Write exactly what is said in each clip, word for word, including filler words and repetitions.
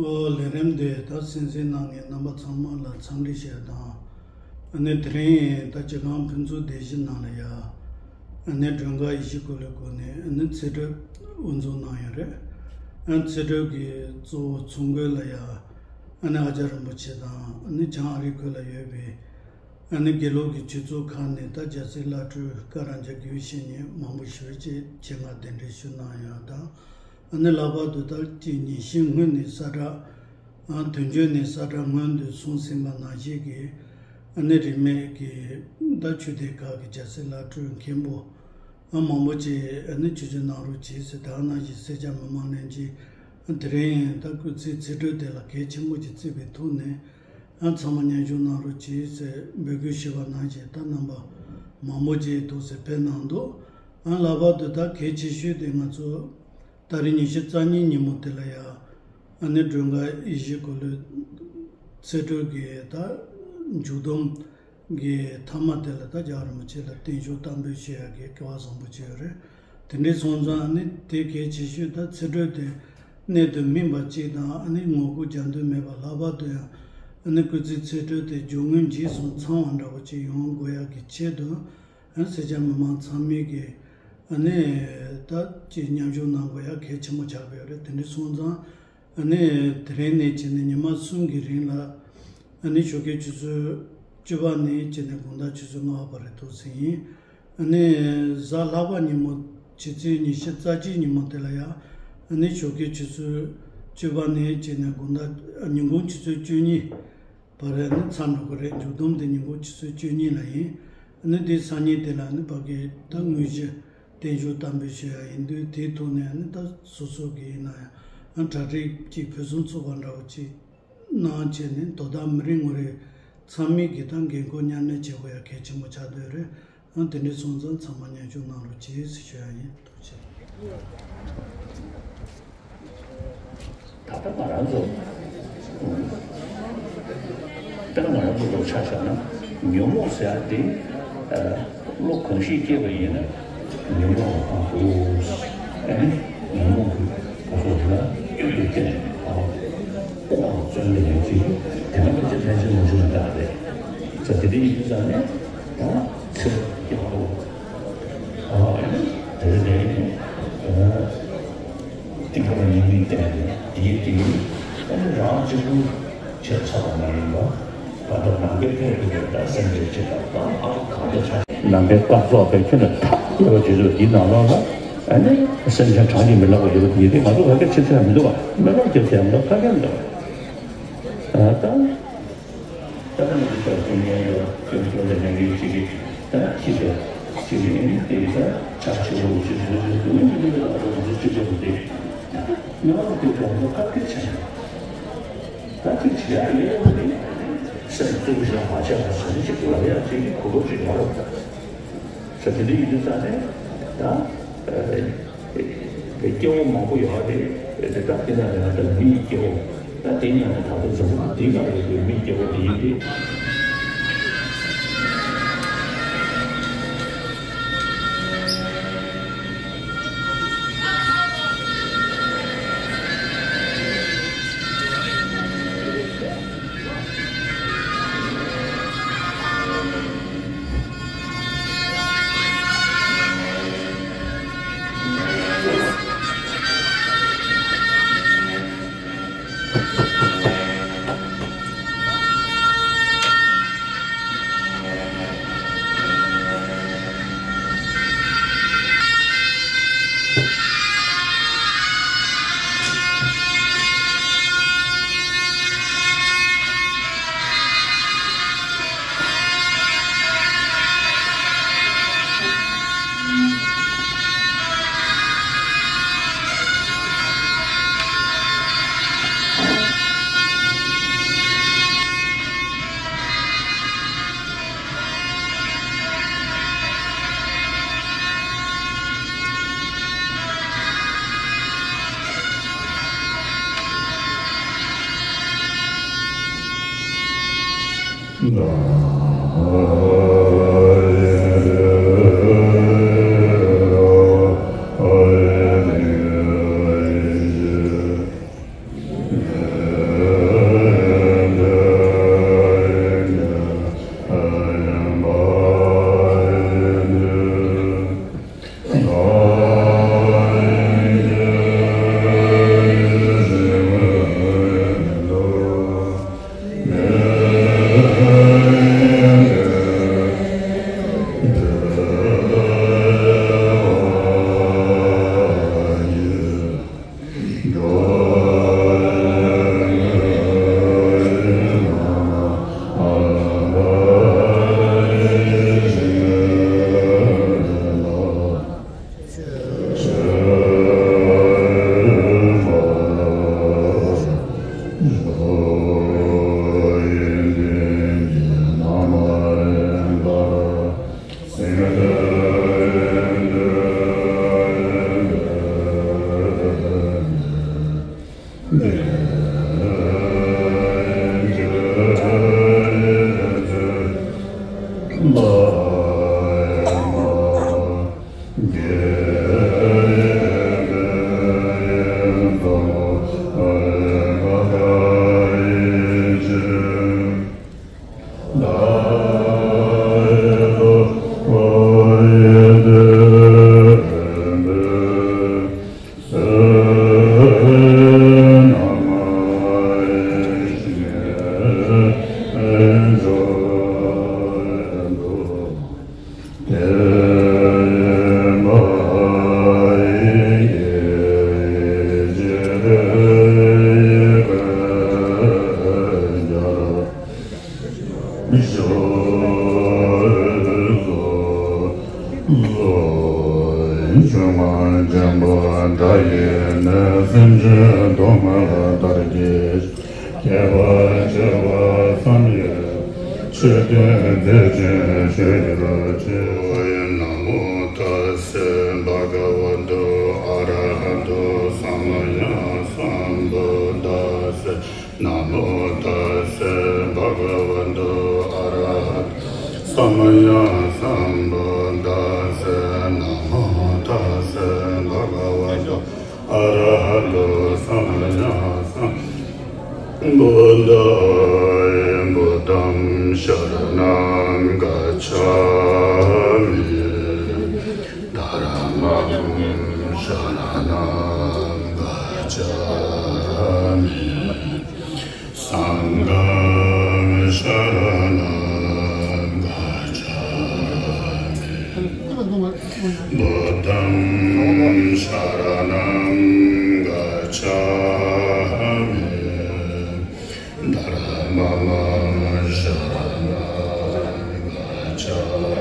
ལས་རིམ་འདི་ད་གསན་གཟིགས་གནང་མཁན་རྣམ་པ་ཚང་མ་ལ་འཚམས་འདྲི་ཞུ་ཡ་དང་། ཨ་ནི་དེ་རིང་ད་སྤྱི་ཁང་ཕུན་ཚོགས་སྡེ་བཞི་ནང་ལ་ཡ། ཨ་ནི་མགྲོན་ཁང་ཡེ་ཤེས་སྐུ་ལུས་སྒོ་ནས་ཨ་ནི་ཚེ་སྒྲུབ་དབུ་འཛུགས་གནང་ཡོད་རེད། ཨ་ནི་ཚེ་སྒྲུབ་ཀྱི་གཙོ་བོ་ཚོགས་མགོན་ལ་ཡ། ཨ་ནི་ཨ་ཅག་རིན་པོ་ཆེ་དང་ཨ་ནི་བྱང་ཨ་རིའི་ཁུལ་ལ་ཡོད་པའི། ཨ་ནི་དགེ་ལུགས་ཀྱི་ཆོས་ཚོགས་ཁག་ནས་ད་རྒྱལ་སྲས་བླ་སྤྲུལ་བཀའ་རམས་རྒྱ་དགེ་བའི་བཤེས་གཉེན་མང་པོ་ཞེ་པོ་ཅིག་ཆེད་མངགས་གདན་འདྲེན་ཞུ་གནང་ཡོད་དང་། ཨ་ནི་ལྷག་པར་དུ་ད་ཅིག་ཉིན་ཤས་སྔོན་ནས་ས་བཀྲ། ཨ་དོན་གཅོད་ནས་ས་བཀྲ་སྔོན་དུ་སོང་ཟིན་པ་ནང་བཞིན་གྱི། ཨ་ནི་རིས་མེད་ཀྱི་ད་ཆོས་སྡེ་ཁག་གི་རྒྱལ་སྲས་བླ་སྤྲུལ་མཁན་པོ། ཨ་མང་པོ་ཅིག་ཨ་ནི་ཆོས་སྤྱོད་གནང་རོགས་གྱིས་ཟེར། ད་ནང་བཞིན་སེར་སྐྱ་མི་མང་ལྷན་རྒྱས་དེ་རིང་ད་སྐུ་ཚེ་ཚེ་སྒྲུབ་དེ་ལ་གལ་ཆེན་པོ་ཅིག་བརྩིས་པའི་ཐོག་ནས། ཨ་ཚང་མ་མཉམ་ཞུགས་གནང་རོགས་གྱིས་ཟེར་འབོད་སྐུལ་ཞུས་པ་ནང་བཞིན་ད་རྣམ་པ་མང་པོ་ཅིག་འདུག་ཟེར་ཕེབས་གནང་འདུག་ཨ་ལྷག་པར་དུ་ད་གལ་ཆེ་ཤོས་དེ་ང་ཚོ་ད་རེས་ཉི་ཤུ་རྩ་གཉིས་ཉིན་མོ་དེ་ལ་ཡ། ཨ་ནི་མགྲོན་ཁང་ཡེ་ཤེས་སྐུ་ལུས་ཚེ་སྒྲུབ་ཀྱི་ད་མཇུག་སྡོམ་གྱི་ཐ་མ་དེ་ལ་ད་རྒྱལ་བ་རིན་པོ་ཆེ་ལ་བརྟན་བཞུགས་གཏམ་དཔེ་ཞུ་ཡག་གི་སྐལ་བ་བཟང་པོ་ཅིག་ཡོད་རེད། དེ་འདྲ་སོང་ཙང་ཨ་ནི་དེ་གལ་ཆེ་ཤོས་ད་ཚེ་སྒྲུབ་དེ་གནད་དུ་སྨིན་པ་གཅིག་དང་། ཨ་ནི་ངོ་རྒོལ་རྒྱག་འདོད་མེད་པ། ལྷག་པར་དུ་ཡང་ཨ་ནི་སྐུ་ཚེ་ཚེ་སྒྲུབ་དེ་རྒྱུ་དངོས་རྗེས་སུ་ཚང་བ་འདྲ་བོ་ཅིག་ཡོང་དགོས་ཡག་གི་ཆེད་དུ། ཨ་ནི་སེར་སྐྱ་མི་མང་ཚང་མས་ཀྱི་ཨ་ནི་ད་ཅིག་མཉམ་ཞུགས་གནང་དགོས་ཡག་གལ་ཆེན་པོ་ཆགས་ཀྱི་ཡོད་རེད། དེ་འདྲ་སོང་ཙང་། ཨ་ནི་དེ་རིང་ནས་བྱས་ནས་ཉི་མ་གསུམ་གྱི་རིང་ལ། ཨ་ནི་ཞོགས་ཀའི་ཆུ་ཚོད་བཅུ་པ་ནས་བྱས་ནས་དགོང་དག་ཆུ་ཚོད་ལྔ་པ་བར་རེ་འདུག་ཟེར་ཡིན། ཨ་ནི་གཟའ་ལྷག་པ་ཉིན་མོ་ཕྱི་ཚེས་ཉི་ཤུ་རྩ་གཅིག་ཉིན་མོ་དེ་ལ་ཡ། ཨ་ནི་ཞོགས་ཀའི་ཆུ་ཚོད་བཅུ་པ་ནས་བྱས་ནས་དགོང་དག་ཉིན་གུང་ཆུ་ཚོད་བཅུ་གཉིས་བར་ཨ་ནི་མཚམས་འགྲོ་གི་རེད། མཇུག་སྡོམ་དེ་ཉིན་གུང་ཆུ་ཚོད་བཅུ་གཉིས་ལ་ཡིན། ཨ་ནི་དེ་སང་ཉིན་དེ་ལ་ཨ་ནི་ཕ་གི་ད་དངོས་གཞི། བརྟན་བཞུགས་དམ་པའི་ཞུ་ཡ་ཡིན་དུས། དེའི་ཐོག་ནས་ནི་ད་སོ་སོ་གི་ཡིན་ན་ཡང་གྲ་སྒྲིག་ཅིག་ཕུན་སུམ་ཚོགས་པ་འདྲ་བོ་ཅིག་གནང་བྱས་ནས། དོ་བདག་མི་རེ་ངོ་རེ་ཚང་མས་ཀྱི་ད་འགན་ཁུར་མཉམ་གནས་བྱེད་དགོས་ཡ་གལ་ཆེན་པོ་ཆགས་བསྡད་རེད། ཨང་། དེ་འདྲ་སོང་ཙང་ཚང་མ་མཉམ་ཞུགས་གནང་རོགས་གྱིས་ཞུ་ཡ་ཡིན། ཐུགས་རྗེ་ཆེ། ད་ལྟ་ང་རང་ཚོ། ད་ལྟ་ང་རང་ཚོ་ལ་ཆ་བཞག་ན། ཉོན་མོངས་ཟེར་ཡ་དེ། ཨ། བློ་གང་ཞིག་སྐྱེས་པ་ཡིན་ན། ཉོན་མོངས་ལ་ཕངས་དགོས། ཨ་ནི་ཉོན་མོངས་ཀྱི་གོ་སོགས་ལ་གཡུལ་དུ་བསྟན་ནས། ཨ། དབང་བཙོན་ལས་ཡིན་གྱི། དེ་མ་ཐག་ཆད་ལྷན་ཅིག་མ་བྱུང་ན་འདྲ་རེད། ས་དེ་འདྲ་ཡིན་དུས་ཙང་ནས། ད་ཚེ་སྐྱོང་བ། ཨ། ཨ་ནི་དེ་ནས། ཨ། ཏིང་ངེ་འཛིན་ཉིད་ནས་བསྟན་ནས་དེའི་དེ་ཨ་ནི་རང་གཅིག་པུ་བྱས་ཚར་བ་མ་ཡིན་པ། ད་ལྟ་ནམ་མཁའི་ཕན་ཐོགས་པའི་ད་སེམས་ཅན་ཆེ་ལ་ད་ཨ་གང་དུ་ཆགས། ནམ་མཁའི་སྐར་ཚོགས་པའི་ཁྱོན་ནས་ཐག་ཡོད་པ་བྱེད་དུས། དེའི་ནང་ལོགས་ལ་ཨ་ནི་སེམས་ཅན་གྲངས་ཀྱིས་མི་ལང་བ་ཡོད་པ་དེ་ཡིན་དུས། ང་ཚོ་ག་གེ་ཆེ་ཚད་མི་འདུག་བ། སྨོན་ལམ་རྒྱབ་ཚད་མི་འདུག་ག་གེ་མི་འདུག་བ། ད། ད་ནི་ཆོས་ཀྱི་ཉན་ཡོད་ཀྱི་ཆོས་ལ་ཉན་གྱི་ཅིག་གིས་ད་ཅི་ཟེར་ཅིག་ཡིན་དེ་ད་ཆ་ཆེ་བོ་ཅིག་ཟེར་ཟེར་དུས་མི་འདི་ལ་ད་དུང་ཅི་ཟེར་དེ་ཉོན་མོངས་དེ་གོང་དུ་ཁ་སྐད་ཆེ་ན་ད་ཅི་བྱེད་ཡ་ཡོད་པ་རེད། སེམས་སྟོབས་ཞིག་མ་ཆགས་པ་ཟེར་ཅིག་ལབ་ཡ་ཅིག་གི་གོ་སྐབས་ཅིག་ཡོད་རེད་ད། ས་དེ་འདྲ་ཡིན་དུས་ཙང་ནས་ད། སྐྱེ་བོ་མང་པོ་ཡོད་རེད། དེ་དག་དེ་ན་ཡང་ད་མིའི་སྐྱེ་བོ། ད་དེ་ཡིན་ན་ད་ལྟ་འཛམ་བུ་གླིང་འདི་ན་ཡོད་པའི་མིའི་སྐྱེ་བོ་དེ་ཡིན་ཏེ། ཆོས་ངན་འདྲ་ཡིན་ནས་སེམས་ཅན་སྡུག་བསྔལ་དར་གྱིས། ཁྱད་པར་ཆེ་བ་བསམ་ཡས་ཆོས་སྟོན་མཛད་ཅིང་ཆོས་ཀྱི་རོ་ཆེ། ན་མོ་ཏཱ་སེ་བྷ་ག་ཝ་ཏོ་ཨ་ར་ཧ་ཏོ་སམ་མ་ཡ་སམ་བུ་དཱ་སེ། ན་མོ་ཏཱ་སེ་བྷ་ག་ཝ་ཏོ་ཨ་ར་ཧ་ཏོ་སམ་མ་ཡ་སམ་བུ་དཱ་སེ། ན་མོ་ཏཱ་སེ་བྷ་ག་ཝ་ཏོ་ཨ་ར་ཧ་ཏོ་སམ་མ་ཡ་སམ་བུ་དཱ། བུདྡྷཾ་ཤ་ར་ཎཾ་གཱ་ཙྪཱ་མི། དྷརྨཾ་ཤ་ར་ཎཾ་གཱ་ཙྪཱ་མི། སངྒྷཾ་ཤ་ར་ཎཾ་གཱ་ཙྪཱ་མི། བུདྡྷཾ་ཤ་ར་ཎཾ་གཱ་ཙྪཱ་མི། དྷརྨཾ་ཤ་ར་ཎཾ་གཱ་ཙྪཱ་མི།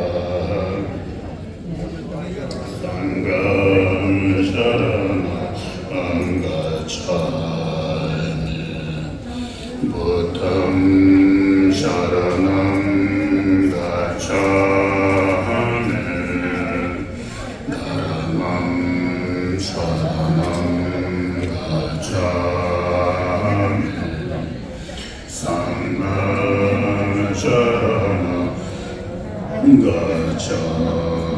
སངྒྷཾ་ཤ་ར་ཎཾ་གཱ་ཙྪཱ་མི། བུདྡྷཾ་ཤ་ར་ཎཾ་གཱ་ཙྪཱ་མི། དྷརྨཾ་ཤ་ར་ཎཾ་གཱ་ཙྪཱ་མི། སངྒྷཾ་ཤ་ར་ཎཾ་གཱ་ཙྪཱ་མི།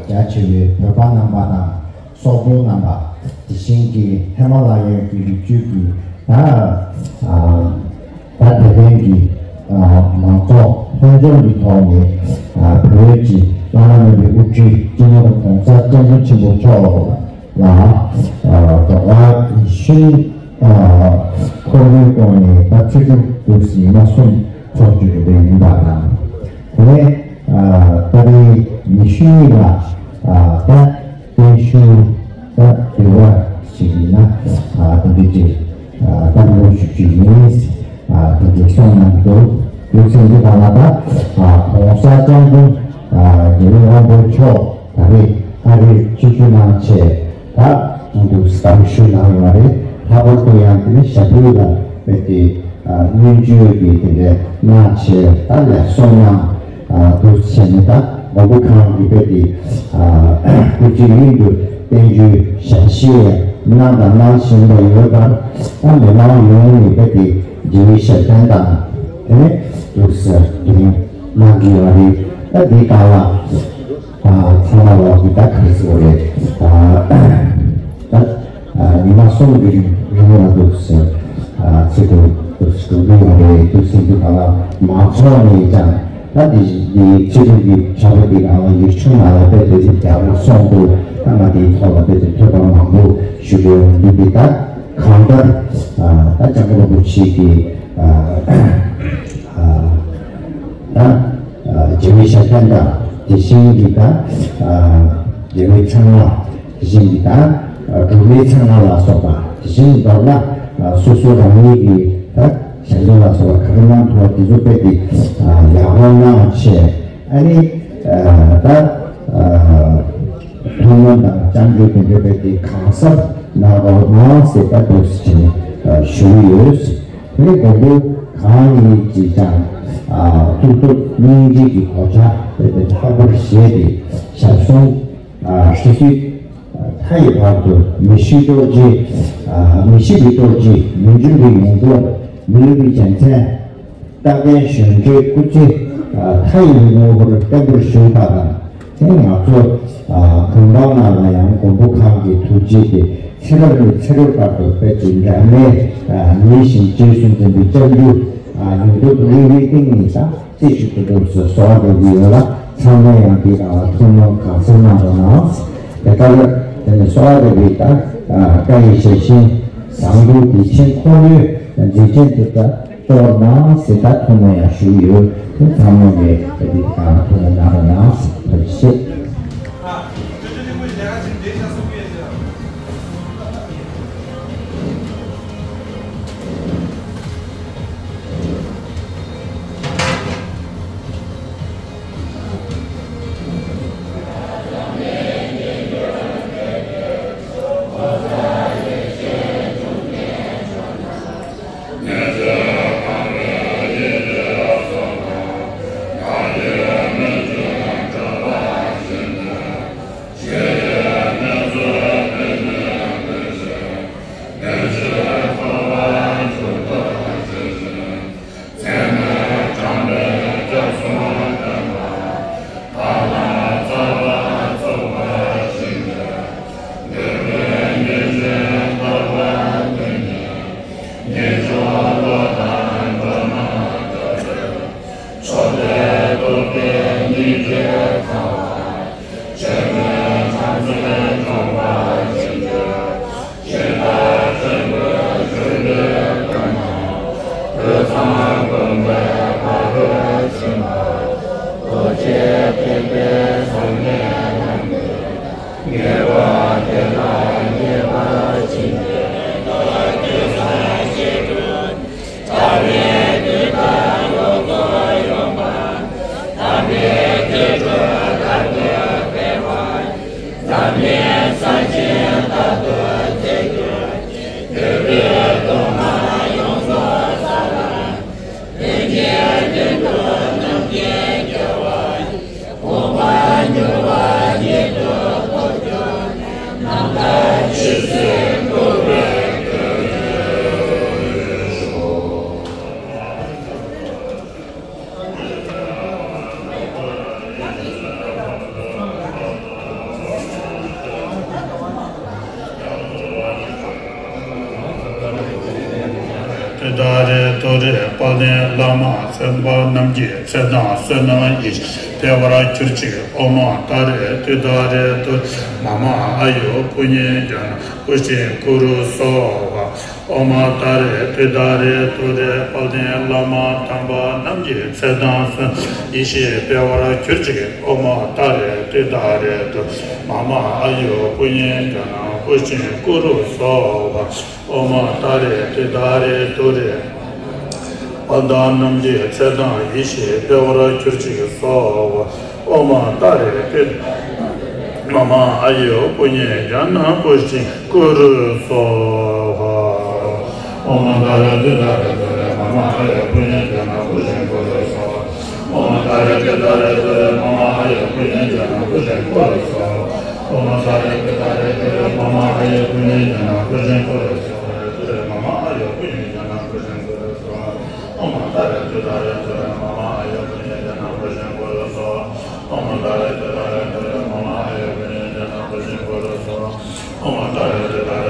རྒྱ་ཆེ་བའི་བོད་པ་རྣམ་པ་དང་། སོག་པོ་རྣམ་པ། དེ་བཞིན་གྱི་ཧི་མ་ལ་ཡའི་རི་རྒྱུད་ཀྱི་ད་ཨ་ད་དེ་ལྡན་གྱི་ཨ་མང་ཚོགས་ལྷན་འཛོམས་ཀྱི་ཐོག་ནས་ཨ་བོད་ཀྱི་བླ་ན་མེད་པའི་དབུ་ཁྲིད་སྤྱི་ནོར་༸གོང་ས་༸སྐྱབས་མགོན་ཆེན་པོ་མཆོག་ལ་ཨ་ཟླ་བ་ཉི་ཤུ་ཨ་འཁོར་ལོའི་སྒོ་ནས་ད་ཆིབས་བསྒྱུར་དུ་ཉི་མ་གསུམ་ཚོགས་བཅུག་གི་ཡོད་པ་ཡིན་པ་དང་། དེ་ནས་ཨ་ཏ་རིག་ཉི་ཤུ་གཉིས་ལ་ཨ་ད་བརྟན་བཞུགས་ད་འབུལ་བ་ཞིག་ཡིན་ན་ཨ་དེ་འདྲ་ཅིག་ཨ་བཀའ་འདྲི་ཞུ་རྒྱུ་ཡིན། ཨ་དེ་འདྲ་གསུངས་གནང་གི་འདུག་དུས་ཚོད་འདི་ག་ལ་ད་ཨ་༸གོང་ས་༸སྐྱབས་མགོན་ཨ་རྒྱལ་བའི་དབང་པོ་མཆོག་ད་རེས་ཨ་རིར་ཆིབས་བསྒྱུར་གནང་བྱས། ད་དུ་གདམ་ཞུ་གནང་ཡོད་རེད། ལྷག་པར་དུ་ཡང་དེ་ནི་ཞབས་པུས་ལ་དཔེ་དེ་ཨ་སྔོན་བརྗོད་ཀྱི་དེ་འདྲའི་གནང་བྱས། ད་ལེགས་སོ་གནང་། ཨ་དུ་བྱས་ནས་ད་མགོན་པོ་ཁང་གི་དཔེ་དེ་ཨ་སྐུ་ཚེ་ཡུན་དུ་བརྟན་བཞུགས་ཞལ་བཞེས་གནང་དང་གནང་བཞིན་པ་ཡོད་པར། ད་མི་མང་ཡོངས་ནས་དཔེ་དེ་རྒྱལ་བའི་ཞབས་བརྟན་དང་དེ་ནས་དུ་ཟེར་དེ་གནང་གི་ཡོད་རེད། ད་དེ་ག་ལ། ཨ་ཚང་མ་ལོག་གི་ད་ག་རེ་ཟེར་བ་རེད། ཨ་ད་ཨ་ཉི་མ་གསུམ་གྱི་རིང་ལ་འདུག་ཟེར། ཨ་ཚེ་སྟོད་འདུག་འགྲོ་གི་ཡོད་རེད། དུས་ཚོད་འདི་ག་ལ་མང་ཚོགས་ནས་ཀྱང་ད་འདི་འདི་ཚེ་སྟོད་ཀྱི་འཁྲབ་པ་འདི་ག་ལ་ཡིག་ཆུང་ནང་ལ་དཔེ་དེ་ཚོ་རྒྱག་པ་སོང་འདུག་ད་ང་འདིའི་ཐོག་ལ་དཔེ་དེ་ཐོས་པ་མང་པོ་ཞུ་དགོས་འདུག་འདི་ད། གང་ལྟར་ཨ་ད་ལྕམ་མགོན་རིན་པོ་ཆེ་གི་ཨ་ཨ་ད་ཨ་རྒྱལ་བའི་ཞབས་བརྟན་དང་དེ་བཞིན་གྱི་ད་ཨ་རྒྱལ་བའི་མཚན་སྔགས། དེ་བཞིན་གྱི་ད་ཨ་སྒྲོལ་མའི་མཚན་སྔགས་ལ་སོགས་པ། དེ་བཞིན་མདོར་ན་ཨ་སོ་སོ་རང་ཉིད་ཀྱི་ད་ཞལ་འདོན་ལ་སོགས་པ་ག་རེ་གནང་ཐུབ་པ་དེ་ཚོ་དཔེ་དེ་ཨ་ཡག་པོ་གནང་བྱས། ཨ་ནི་ཨ་ད་ཨ་ཐུགས་སྨོན་དང་སྐྱབས་འཇུག་དེ་འདྲ་དཔེ་དེ་གང་ཟབ་གནང་རོགས་གནང་ཟེར་ད་འདུག་སེ་བྱས་ནས་ཨ་ཞུ་གི་ཡོད། དེ་ནས་མགོན་པོ་གང་ཡིན་གྱིས་ཀྱང་ཨ་ཐུགས་སྟོབས་སྙིང་རྗེ་གི་གོ་ཆ་དཔེ་དེ་ལྷག་པར་བཞེས་ཏེ་ཞབས་ཟུང་ཨ་ཁྲི་སུས་མཐའ་ཡི་བར་དུ་མི་ཤི་རྡོ་རྗེ། ཨ་མི་ཤི་བའི་རྡོ་རྗེ། མི་འབྱུང་བའི་ཡོངས་རྫོགས། མི་ལུས་པའི་རྒྱལ་མཚན། རྟག་བརྟན་གཞོན་དྲེགས་སྐུ་ཚེ་ཨ་མཐའ་ཡས་པའི་ངོ་བོར་བརྟན་པོར་བཞུགས་པ་དང་། དེ་ང་ཚོ་ཨ་བོད་འབངས་རྣམས་ལ་ཡང་མགོན་པོ་གང་གི་ཐུགས་རྗེ་དེ་ཚེ་རབས་ནས་ཚེ་རབས་བར་དུ་དཔེ་ཅིག་འབྲལ་མེད་ཨ་ཉིན་བཞིན་རྗེས་སུ་འཛིན་པའི་སྐྱབས་འཇུག་ཨ་ཡོངས་སུ་རིག་པའི་ཏིང་ངེ་འཛིན་རྩེ་གཅིག་ཏུ་འདུག་སེ་གསོལ་བ་འདེབས་ཀྱི་ཡོད་ལ། ཚང་མས་ཡང་འདི་ཨ་ཐུགས་སྨོན་གང་ཚང་གནང་རོགས་གནང་། དེ་ལྟར་དེ་ནས་གསོལ་བ་འདེབས་པའི་ད་ཨ་བཀའ་ཡི་ཞལ་ཆེམས་བཟང་པོ་འདི་ཆེན་ཁོ་བོའི་མཛེས་ཆེན་དུ་ད་གཏོར་གནང་ཟེར་ད་ཐུགས་སྨོན་ཡང་ཞུ་ཡོད། དེ་ཚང་མས་ངས་དེ་འདི་ཨ་ཐུགས་སྨོན་གནང་རོགས་གནང་ཟེར་ཞུ། ཏུཏྟཱ་རེ་ཏུ་རེ་དཔལ་ལྡན་བླ་མ་ཚེ་དཔག་རྣམས་ཀྱི་ཚེ་དང་བསོད་ནམས་ཡིད་བདེ་བར་གྱུར་ཅིག་ཨོཾ་ཏཱ་རེ་ཏུཏྟཱ་རེ་ཏུ་རེ་མ་མ་ཨཱ་ཡུ་པུ་ཎྱེ་ཛྙཱ་ན་པུཥྟི་ཀུ་རུ་སྭཱ་ཧཱ། ཨོཾ་ཏཱ་རེ་ཏུཏྟཱ་རེ་ཏུ་རེ་དཔལ་ལྡན་བླ་མ་དམ་པ་རྣམས་ཀྱི་ཚེ་དང་བསོད་ནམས་ཡིད་བདེ་བར་གྱུར་ཅིག་ཨོཾ་ཏཱ་རེ་ཏུཏྟཱ་རེ་ཏུ་རེ་མ་མ་ཨཱ་ཡུ་པུ་ཎྱེ་ཛྙཱ་ན་པུཥྟི་ཀུ་རུ་སྭཱ་ཧཱ། ཨོཾ་ཏཱ་རེ་ཏུཏྟཱ་རེ་ཏུ་རེ་དཔལ་ལྡན་རྣམས་ཀྱི་ཚེ་དང་ཡིད་བདེ་བར་གྱུར་ཅིག་སྭཱ་ཧཱ། ཨོཾ་ཏཱ་རེ་ཏུཏྟཱ་རེ་མ་མ་ཨཱ་ཡུ་པུ་ཎྱེ་ཛྙཱ་ན་པུཥྟི་ཀུ་རུ་སྭཱ་ཧཱ། ཨོཾ་ཏཱ་རེ་ཏུཏྟཱ་རེ་ཏུ་རེ་མ་མ་ཨཱ་ཡུ་པུ་ཎྱེ་ཛྙཱ་ན་པུཥྟི་ཀུ་རུ་སྭཱ་ཧཱ། ཨོཾ་ཏཱ་རེ་ཏུཏྟཱ་རེ་ཏུ་རེ་མ་མ་ཨཱ་ཡུ་པུ་ཎྱེ་ཛྙཱ་ན་པུཥྟི་ཀུ་རུ་སྭཱ་ཧཱ། ཨོཾ་ཏཱ་རེ་ཏུཏྟཱ་རེ་ཏུ་རེ་མ་མ་ཨཱ་ཡུ་པུ་ཎྱེ་ཛྙཱ་ན་པུཥྟི་ཀུ་རུ་སྭཱ་ཧཱ། ཏུ་རེ་མ་མ་ཨཱ་ཡུ་པུ་ཎྱེ་ཛྙཱ་ན་པུཥྟི་ཀུ་རུ་སྭཱ་ཧཱ། ཨོཾ་ཏཱ་རེ་ཏུཏྟཱ་རེ་ཏུ་རེ་མ་མ་ཨཱ་ཡུ་པུ་ཎྱེ་ཛྙཱ་ན་པུཥྟི་ཀུ་རུ་སྭཱ་ཧཱ། ཨོཾ་ཏཱ་རེ་ཏུཏྟཱ་རེ་ཏུ་རེ་མ་མ་ཨཱ་ཡུ་པུ་ཎྱེ་ཛྙཱ་ན་པུཥྟི་ཀུ་རུ་སྭཱ་ཧཱ། ཨོཾ་ཏཱ་རེ་ཏུཏྟཱ་